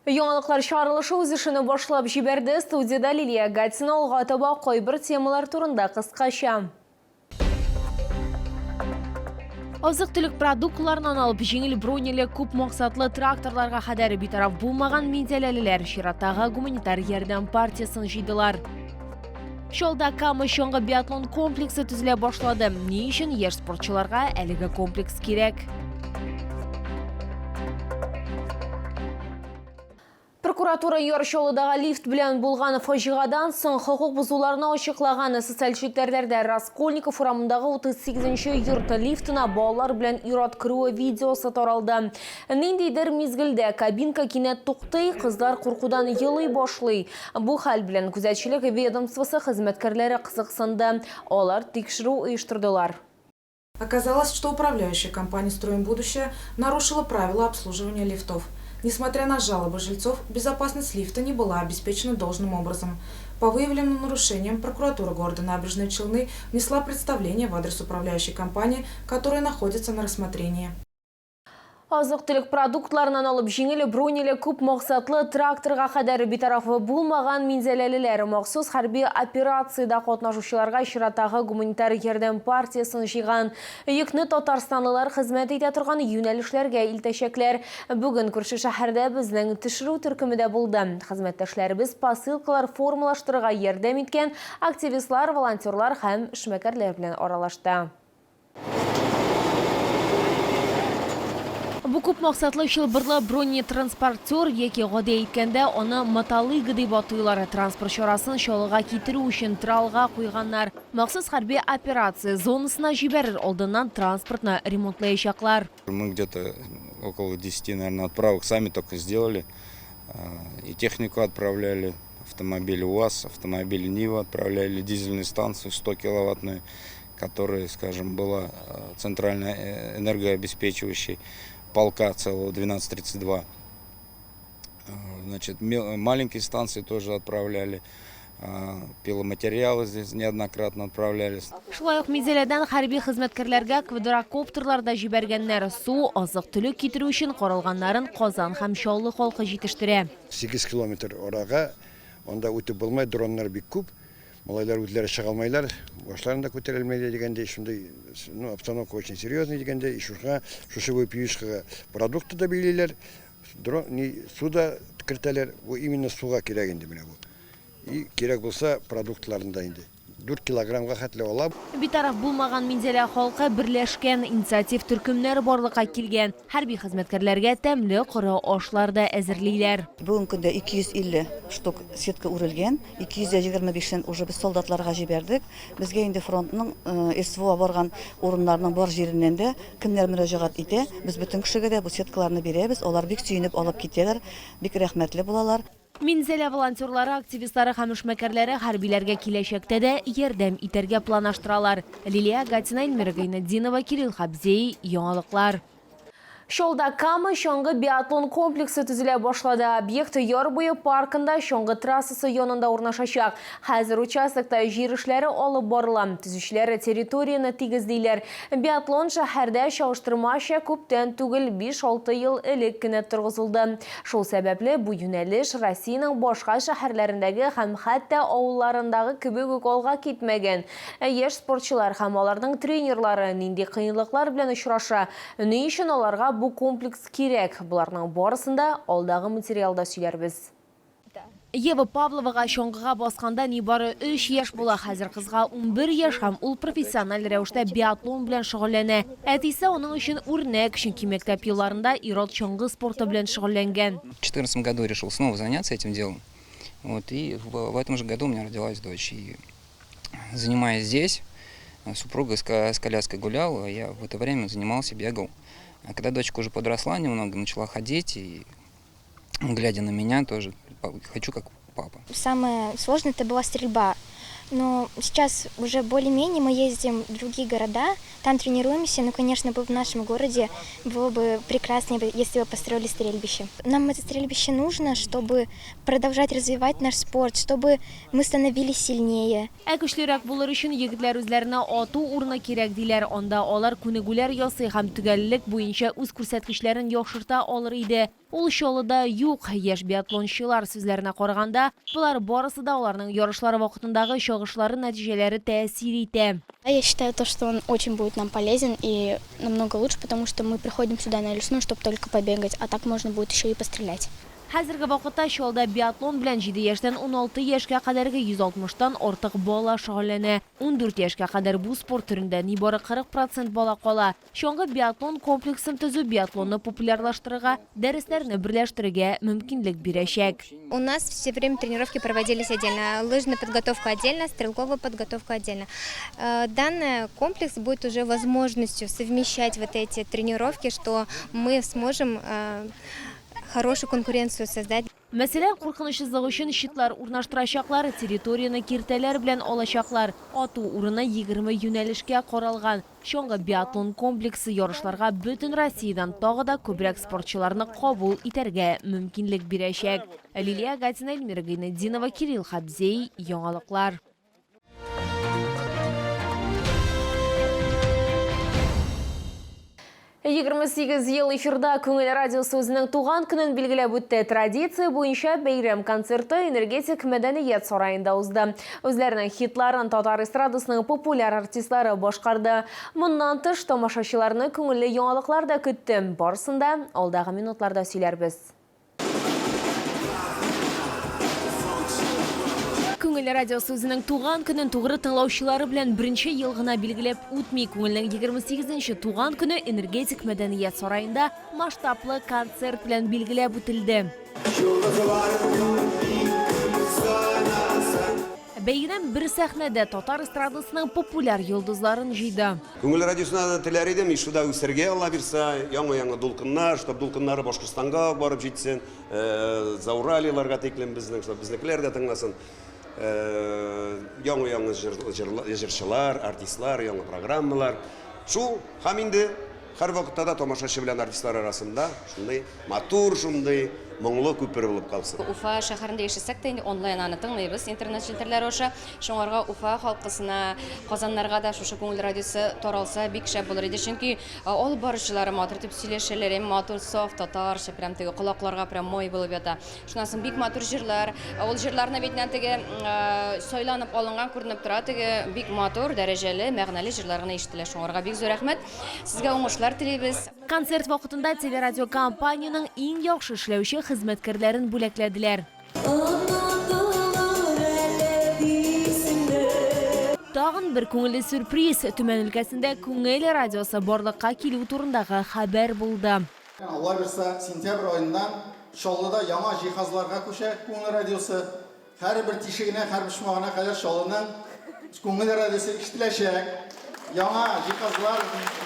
Яңалыклар чыгарылышы үз эшен башлап җибәрде. Студиядә Лилия Гатина. Алга таба кайбер темалар турында кыскача. Азык-төлек продуктларыннан алып җиңел броняле күп максатлы тракторларга кадәр битараф булмаган минзәләлеләр чираттагы гуманитар ярдәм партиясен җыйдылар. Чалда Кама чаңгы биатлон комплексы төзелә башлады. Ни өчен яшь спортчыларга әлеге комплекс кирәк? Прокуратура Яр Чаллыдагы лифт белән булган фаҗигадан соң хокук бозуларны ачыклаган. Социаль челтәрләрдә Раскольников урамындагы 38 нче йорт лифтына балалар белән ир-ат керүе видеосы таралды. Ниндидер мизгелдә кабинка кинәт туктый, кызлар куркудан елый башлый. Бу хәл белән күзәтчелек ведомствосы хезмәткәрләре кызыксынды. Алар тикшерү оештырдылар. Оказалось, что управляющая компания «Строим будущее» нарушила правила обслуживания лифтов. Несмотря на жалобы жильцов, безопасность лифта не была обеспечена должным образом. По выявленным нарушениям прокуратура города Набережные Челны внесла представление в адрес управляющей компании, которая находится на рассмотрении. Азык-төлек продуктларыннан алып җиңел броняле күп максатлы тракторга кадәр битараф булмаган минзәләлеләр махсус хәрби операциядә катнашучыларга чираттагы гуманитар ярдәм партиясен җыйган. Йөкне татарстанлылар хезмәт итә торган юнәлешләргә илтәчәкләр. Бүген күрше шәһәрдә безнең төшерү төркеме дә булды. Хезмәттәшләребез посылкалар формалаштырырга ярдәм иткән активистлар, волонтерлар һәм эшмәкәрләр белән аралашты. Бу күп максатлы чылбырлы бронетранспортер яки гади әйткәндә аны мотолыга дип атыйлар. Транспорт чарасын Чаллыга китерү өчен тралга куйганнар. Махсус хәрби операция зонасына җибәрер алдыннан транспортны ремонтлаячаклар. Мы где-то около 10, наверное, отправок сами только сделали. И технику отправляли, автомобили УАЗ, автомобили Нива отправляли, дизельную станцию 100 киловаттную, которая, скажем, была центральной энергообеспечивающей полка целого 1232. Значит, маленькие станции тоже отправляли, пиломатериалы здесь неоднократно отправлялись. Шулай ук Минзәләдән хәрби хезмәткәрләргә квадрокоптерлар да җибәргәннәр. Су, азык-төлек китерү өчен каралганнарын Казан һәм Чаллы халкы җитештерә. 8 километр арага анда үтеп булмай, дроннар бик күп. Малайлар үзләре чыга алмайлар, башларын да күтәрелмәйләр дигәндәй, шундый, ну, обстановка очень серьезный дигәндәй, и шуңа шушы вопиюшкага продукты да билиләр, дрон, не, су да кертәләр, бу именно суга кирәк инде менә бу. И кирәк булса продуктларын да инде. 4 килограммга хәтле ала. Битараф булмаган Минзәлә халкы берләшкән, инициатив төркемнәр барлыкка килгән. Хәрби хезмәткәрләргә тәмле коры ашлар да әзерлиләр. Бүгенге көндә 250 штук сетка үрелгән, 225-ен уже без солдатларга җибәрдек. Безгә инде фронтның СВО барган урыннарының бар җиреннән дә кемнәр мөрәҗәгать итә, без бөтен кешегә дә бу сеткаларны бирәбез. Алар бик сөенеп алып китәләр, бик рәхмәтле булалар. Минзәлә волонтерлары, активистлары һәм эшмәкәрләре хәрбиләргә киләчәктә дә ярдәм итәргә планаштыралар. Лилия Гатина, Эльмира Гайнетдинова, Кирилл Хабзей, Яңалыклар. Чалда Кама чаңгы биатлон комплексы төзелә башлады. Объект яр буе паркында чаңгы трассасы янында урнашачак. Хәзер участокта җир эшләре алып барыла. Төзүчеләр территорияне тигезлиләр. Биатлон шәһәрдә чагыштырмача күптән түгел, биш-алты ел элек кенә торгызылды. Шул сәбәпле, бу юнәлеш Россиянең башка шәһәрләрендәге һәм хәтта авылларындагы кебек үк алга китмәгән. Ә яшь спортчылар һәм аларның тренерлары нинди кыенлыклар белән очраша, ни өчен аларга бу комплекс кирәк, боларның барысын да алдагы материалда сөйләрбез. Ева Павловага чаңгыга басканда нибары өч яшь була. Хәзер кызга 11 яшь һәм ул профессиональ рәвештә биатлон белән шөгыльләнә. Әтисе аның өчен үрнәк, чөнки мәктәп елларында ир-ат чаңгы спорты белән шөгыльләнгән. В четырнадцатом году решил снова заняться этим делом. Вот, и в этом же году у меня родилась дочь. И занимаясь здесь, супруга с коляской гуляла, я в это время занимался, бегал. А когда дочка уже подросла немного, начала ходить, и глядя на меня тоже, хочу как папа. Самое сложное это была стрельба. Но сейчас уже более-менее мы ездим в другие города, там тренируемся. Но, конечно, бы в нашем городе было бы прекрасно, если бы построили стрельбище. Нам это стрельбище нужно, чтобы продолжать развивать наш спорт, чтобы мы становились сильнее. Ә көчлерәк булыр өчен егетләр үзләренә ату урыны кирәк диләр. Анда алар күнегүләр ясый һәм төгәллек буенча үз күрсәткечләрен яхшырта алыр иде. Ул Чаллыда юк. Яшь биатлончылар сүзләренә караганда, болар барысы да аларның ярышлар вакытындагы чагышлары нәтиҗәләре тәэсир итә. Я считаю то, что он очень будет нам полезен и намного лучше, потому что мы приходим сюда на лесную, чтобы только побегать, а так можно будет еще и пострелять. Хәзерге вакытта Чаллыда биатлон белән 7 яшьтән 16 яшькә кадәрге 160 тан артык бала шөгыльләнә. 14 яшькә кадәр бу спорт төрендә нибары 40 процент бала кала. Чаңгы биатлон комплексын төзү биатлонны популярлаштырырга, дәресләрне берләштерергә мөмкинлек бирәчәк. У нас все время тренировки проводились отдельно. Лыжная подготовка отдельно, стрелковая подготовка отдельно. Данный комплекс будет уже возможностью совмещать вот эти тренировки, что мы сможем хорошую конкуренцию создать. Мәсәлән, куркынычсызлык өчен щитлар урнаштырачаклар, территорияне киртәләр белән алачаклар. Ату урыны 20 юнәлешкә каралган. Чаңгы биатлон комплексы ярышларга бөтен Россиядән тагы да күбрәк спортчыларны кабул итәргә мөмкинлек бирәчәк. Лилия Гатина, Эльмира Гайнетдинова, Кирилл Хабзей, Яңалыклар. 28 ел эфирда Күңел радиосы үзенең туган көнен билгеләп үтте. Традиция буенча бәйрәм концерты Энергетик мәдәният сараенда узды. Үзләренең хитларын татар эстрадасының популяр артистлары башкарды. Моннан тыш, тамашачыларны күңелле яңалыклар да көтте. Барысын да алдагы минутларда сөйләрбез. Күңел радиосы үзенең туган көнен тугры тыңлаучылары белән беренче ел гына билгеләп үтми. Күңелнең 28 туган көне Энергетик мәдәният сараенда масштаблы концерт белән билгеләп үтелде. Бәйрәм бер сәхнәдә татар эстрадасының популяр йолдызларын җыйды. Күңел радиосына да теләр идем, Ишуда үсәргә, Алла бирса, яңа-яңа дулкыннар, чтоб дулкыннары Башкортстанга ук барып җитсен, Зауралиеларга тиклем безнең, чтоб безнекеләр дә тыңласын. Яңа-яңа җырчылар, артистлар, яңа программалар. Шул һәм инде һәрвакытта да тамашачы белән артистлар арасында шундый матур, шундый моңлы күпер булып калсын. Уфа шәһәрендә яшәсәк тә, инде онлайн аны тыңлыйбыз интернет челтәрләре аша. Шуңарга Уфа халкысына, Казаннарга да шушы Күңел радиосы таралса бик шәп булыр иде. Чөнки алып баручылары матур итеп сөйләшәләр, матур, саф татарча, прям теге колакларга прям май булып ята. Шуннан соң бик матур җырлар. Ул җырларны бит менә теге сайланып алынган күренеп тора, теге бик матур, дәрәҗәле, мәгънәле җырлар гына ишетелә. Шуңарга бик зур рәхмәт. Сезгә уңышлар телибез. Концерт вакытында телерадиокомпаниянең иң яхшы эшләүче хезмәткәрләрен бүләкләделәр. Тагын бер күңелле сюрприз, Төмән өлкәсендә Күңел радиосы барлыкка килү турындагы хәбәр булды. Алла бирса, сентябрь аеннан Чаллыда яңа җиһазларга күчә Күңел радиосы. Һәрбер тишегенә, һәр почмагына кадәр Чаллының Күңел радиосы ишетеләчәк. Яңа җиһазлар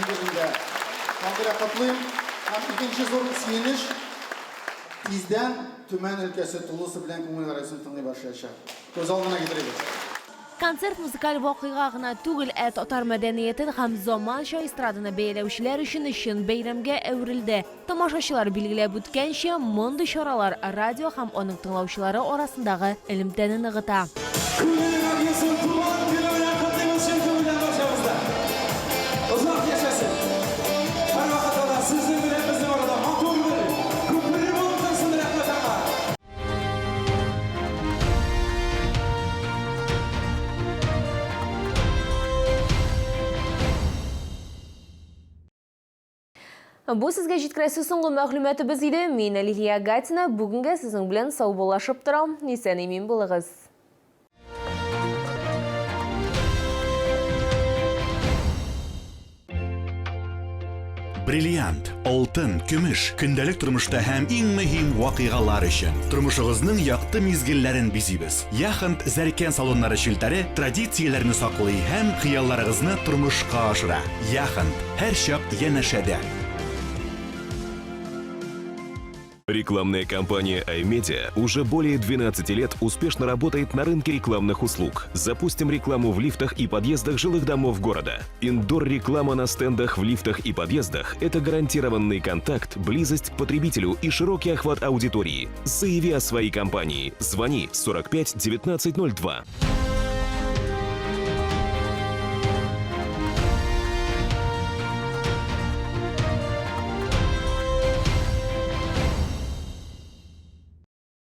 нигезендә. Шуңа күрә котлыйм. Һәм икенче зур сөенеч, тиздән Төмән өлкәсе тулысы белән Күңел радиосын тыңлый башлаячак. Күз алдына китерегез. Концерт музыкаль вакыйга гына түгел, ә татар мәдәниятен һәм заманча эстраданы бәяләүчеләр өчен чын бәйрәмгә әверелде. Тамашачылар билгеләп үткәнчә, мондый чаралар радио һәм аның тыңлаучылары арасындагы элемтәне ныгыта. Күңел радиосын туган көне белән котлыйбыз чын күңелдән барчабыз да. Озак яшәсен! Һәрвакытта да сезнең белән безнең арада матур бер күпер булып торсын, рәхмәт аңа! Бу сезгә җиткерәсе соңгы мәгълүматыбыз иде. Мин Лилия Гатина бүгенгә сезнең белән саубуллашып торам. Исән-имин булыгыз. Бриллиант, алтын, көмеш, көндәлек тормышта һәм иң мөһим вакыйгалар өчен. Тормышыгызның якты мизгелләрен бизибез. Яхонт зәркән салоннары челтәре традицияләрне саклый һәм хыялларыгызны тормышка ашыра. Яхонт, һәрчак янәшәдә. Рекламная компания iMedia уже более 12 лет успешно работает на рынке рекламных услуг. Запустим рекламу в лифтах и подъездах жилых домов города. Индор-реклама на стендах в лифтах и подъездах – это гарантированный контакт, близость к потребителю и широкий охват аудитории. Заяви о своей компании. Звони 45 19 02.